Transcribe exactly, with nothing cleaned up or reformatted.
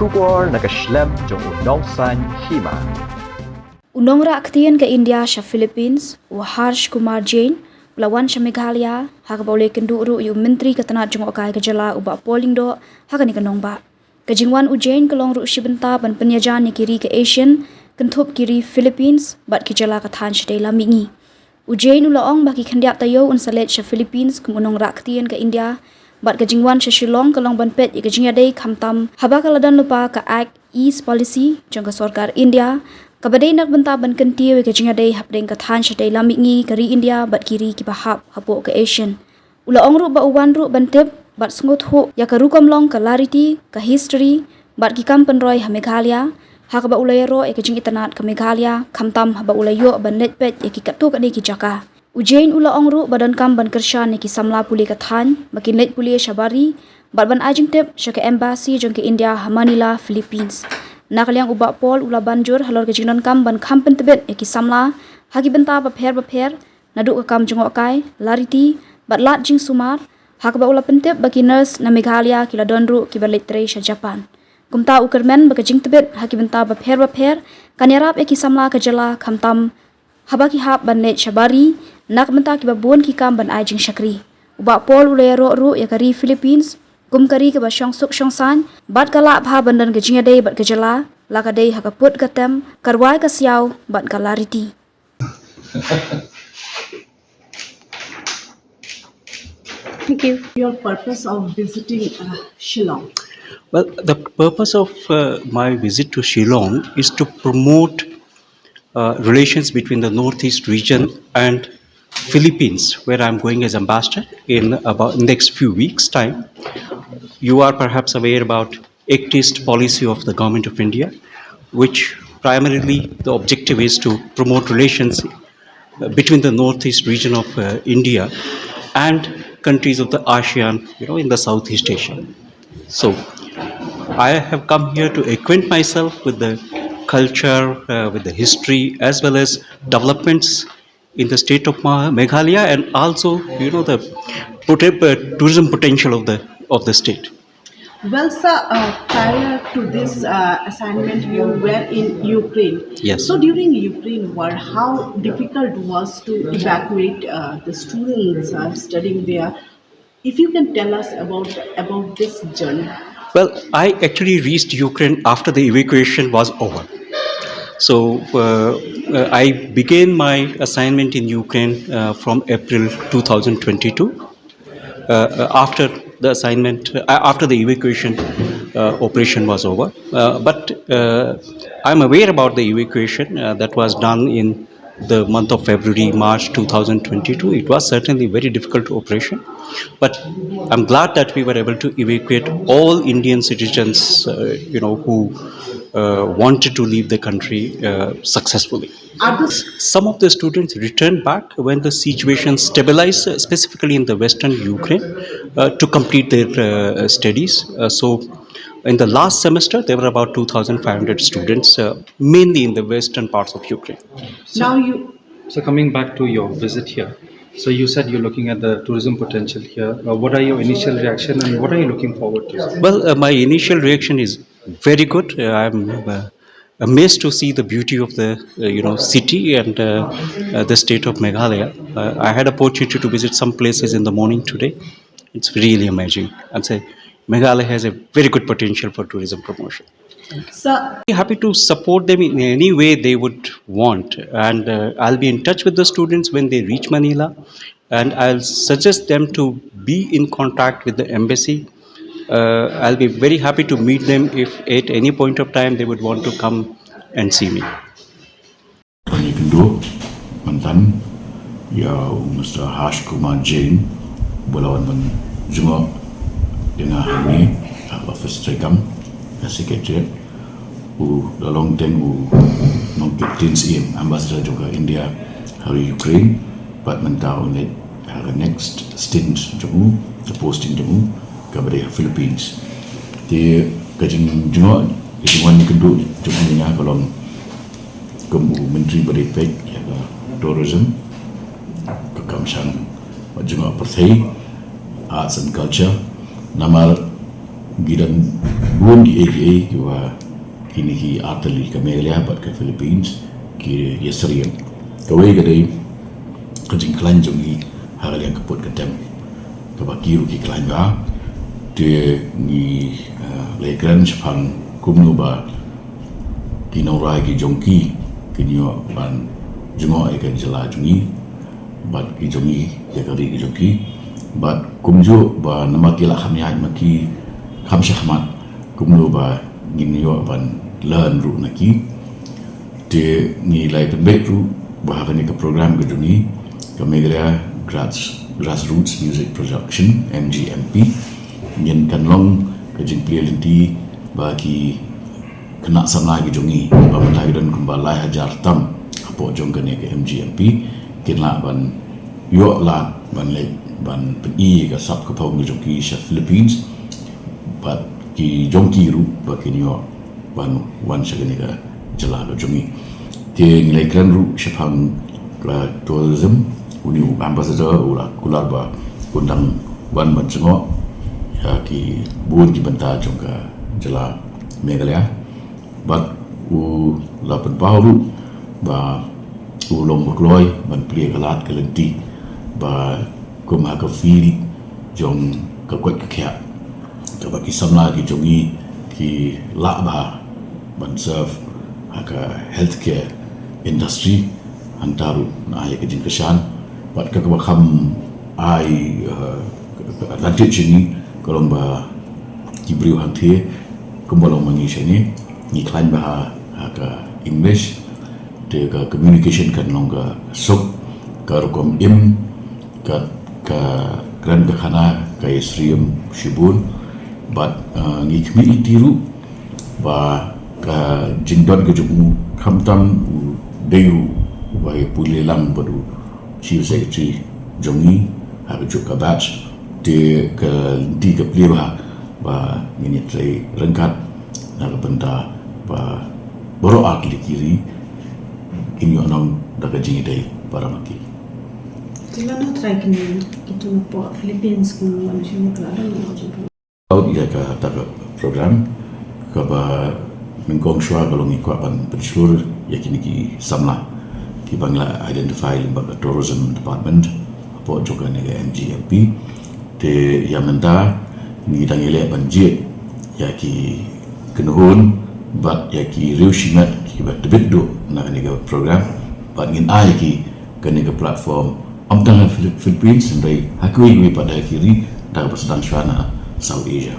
Khubor na ka shlem jong u Nongsaiñ Hima. U nongrah ktien ka India sha Philippines, u Harsh Kumar Jain, u la wan sha Meghalaya ha kaba u la ïakynduh ruh ïa u Myntri ka tnat jngohkai ka jylla, u Bah Paul Lyngdoh, ha kane ka nongbah. Ka jingwan u Jain ka long ruh shi bynta ban pynïajan ïa ki ri ka ASEAN, kynthup ki ri Philippines bad ki jylla ka thaiñ shatei lam mihngi. U Jain u la ong ba ki khyndiat taïew un sa leit sha Philippines kum u nongrah ktien ka India, bad ka jingwan sha Shillong ka long ban peit ïa ka jingïadei khamtam haba ka la don lypa ka Act East Policy jong ka sorkar India, kaba dei na ka bynta ban kyntiew ïa ka jingïadei hapdeng ka thaiñ shatei lam mihngi ka ri India bad ki ri kiba hap hapoh ka ASEAN. U la ong ruh ba u wan ruh ban tip bad sngewthuh ïa ka rukom long ka lariti, ka history bad ki kam pynroi ha Meghalaya, ha kaba u la ïaroh ïa ka jingitynnad ka Meghalaya khamtam haba u la ïoh ban leit peit ïa ki katto katne ki jaka. U Jain u la ong ruh ba donkam ban kyrshan ïa ki samla pule ka thaiñ ba kin leit pule shabar ri bad ban ai jingtip sha ka embassy jong ka India ha Manila, Philippines. Na ka liang u Bah Paul u la ban jur halor ka jingdonkam ban kham pyntbit ïa ki samla ha ki bynta bapher bapher, naduh ka kam jngohkai, lariti bad lad jingsumar, ha kaba u la pyntip ba ki nurse na Meghalaya ki la don ruh kiba leit trei sha Japan. Kumta u kyrmen ba ka jingtbit ha ki bynta bapher bapher kan ïarap ïa ki samla ka jylla khamtam haba ki hap ban leit shabar ri na ka bynta kiba bun ki kam ban ai jingshakri. U Bah Paul u la ïaroh ruh ïa ka ri Philippines kum ka ri kaba shong suk shong saiñ bad ka lah bha ban don ka jingïadei bad ka jylla, la ka dei ha ka put ka tem, ka rwai ka siaw bad ka lariti. Thank you. Your purpose of visiting uh, Shillong? Well, the purpose of uh, my visit to Shillong is to promote uh, relations between the Northeast region and Philippines, where I'm going as ambassador in about next few weeks' time. You are perhaps aware about Act East policy of the Government of India, which primarily the objective is to promote relations uh, between the northeast region of uh, India and countries of the ASEAN, you know, in the Southeast Asia. So I have come here to acquaint myself with the culture, uh, with the history, as well as developments in the state of Ma- Meghalaya, and also, you know, the poten- uh, tourism potential of the of the state. Well, sir, uh, prior to this uh, assignment, you were in Ukraine. Yes. So during Ukraine war, how difficult was to evacuate uh, the students uh, studying there? If you can tell us about about this journey. Well, I actually reached Ukraine after the evacuation was over. So uh, uh, I began my assignment in Ukraine uh, from April two thousand twenty-two. Uh, uh, after the assignment, uh, after the evacuation uh, operation was over. Uh, but uh, I'm aware about the evacuation uh, that was done in the month of February, March two thousand twenty-two. It was certainly a very difficult operation, but I'm glad that we were able to evacuate all Indian citizens, uh, you know, who uh, wanted to leave the country uh, successfully. Some of the students returned back when the situation stabilized, uh, specifically in the western Ukraine, uh, to complete their uh, studies. Uh, so, in the last semester, there were about two thousand five hundred students, uh, mainly in the western parts of Ukraine. Now you So coming back to your visit here, so you said you're looking at the tourism potential here. Uh, what are your initial reaction and what are you looking forward to? Well, uh, my initial reaction is very good. Uh, I'm uh, amazed to see the beauty of the uh, you know city and uh, uh, the state of Meghalaya. Uh, I had opportunity to visit some places in the morning today. It's really amazing. I'd say Meghalaya has a very good potential for tourism promotion. Sir, Happy to support them in any way they would want, and uh, I'll be in touch with the students when they reach Manila, and I'll suggest them to be in contact with the embassy. Uh, I'll be very happy to meet them if at any point of time they would want to come and see me. Ngi kynduh mynta ïa u Mister Harsh Kumar Jain ba la wan ban jngoh ïa nga hangne ha office treikam ha Secretariat. U la long teng u nongkit ktien syiem, ambassador jong ka India ha ri Ukraine, bad mynta u leit ha ka next stint jong u, ka posting jong u kaba dei ha Philippines. Te ka jingjngoh, ka jingwan kynduh jong u ïa nga ka long kum u Myntri ba dei peit ïa ka tourism, ka kam shang bad jngoh pyrthei, arts and culture. Namar ngi don Bun ki ei ki ei kiba kine ki artylli ka Meghalaya bad ka Philippines ki ïasyriem. Kawei ka dei ka jingkhlaiñ jong ngi ha ka liang ka put ka tem kaba ki ruh ki khlaiñ bha. Te ngi, ah, la ïakren shaphang kumno ba ki nongrwai ki jong ki kin ïoh ban jngoh ïa ka jylla jong ngi bad ki jong ngi ïa ka ri ki jong ki. Bad kumjuh ba namar ki la kham ïaid ma ki kham shakhmat, kumno ba ngin ïoh ban learn ruh na ki. Te ngi la ïa pynbeit ruh ba ha kane ka program ka jong ngi, ka Meghalaya Grass, Grassroots Music Production, M G M P, ngin kan long ka jingplie lynti ba ki khynnah samla ki jong ngi ba mynta ki don kumba lai hajar tam hapoh jong kane ka M G M P kin lah ban ïoh lad ban leit ban pyni ka sap ka phong ki jong ki sha Philippines bad ki jong ki ruh ba kin ïoh ban wan sha kane ka jylla ka jong ngi. Te ngi la ïakren ruh shaphang ka tourism, une u ambassador u la kular ba un dang wan ban jngoh ïa ki bun ki bynta jong ka jylla Meghalaya. Bad u la pynpaw ruh ba u long ba kloi ban plie ka lad ka lynti ba kum ha ka field jong ka koit ka khiah kaba ki samla ki jong ngi ki lah bha ban serve ha ka healthcare industry. Hangta ruh nga ai ka jingkyrshan bad ka kaba kham ai, eh, advantage ïa ngi ka long ba ki briew hangthie kumba long ma ngi shane ngi khlaiñ bha ha ka English. Te ka communication kan long ka suk, ka rukom im, ka, ka kren ka khana ka ïasyriem shibun. Bad, eh, ngi khmih lynti ruh ba ka jingdon ka jong u khamtam u dei ruh uba ïa pule lang bad u chief secretary jong ngi ha kajuh ka batch. Te ka lynti ka plie bha ba ngin ïatrei ryngkat na ka bynta ba baroh artylli ki ri kin ïoh nong da ka jingïadei para ma ki. Te lano trai kine ki tu napoh Philippines kin wan sha ngi ka la don na ka jingpynlong. Out ïa kata ka program kaba nyngkong shuwa ka long ngi kwah ban pynshlur ïa kine ki samla kiba ngi la identify lyngba ka tourism department hapoh jong kane ka M G M P. Te ïa mynta ngi dang ïaleh ban jied ïa ki kynhun bad ïa ki riew shimet kiba tbit duh na kane ka program bad ngin ai ïa ki kane ka platform ym tang ha Philip-, Philippines hynrei ha kiwei kiwei pat ha ki ri da kaba sdang shuwa na South Asia.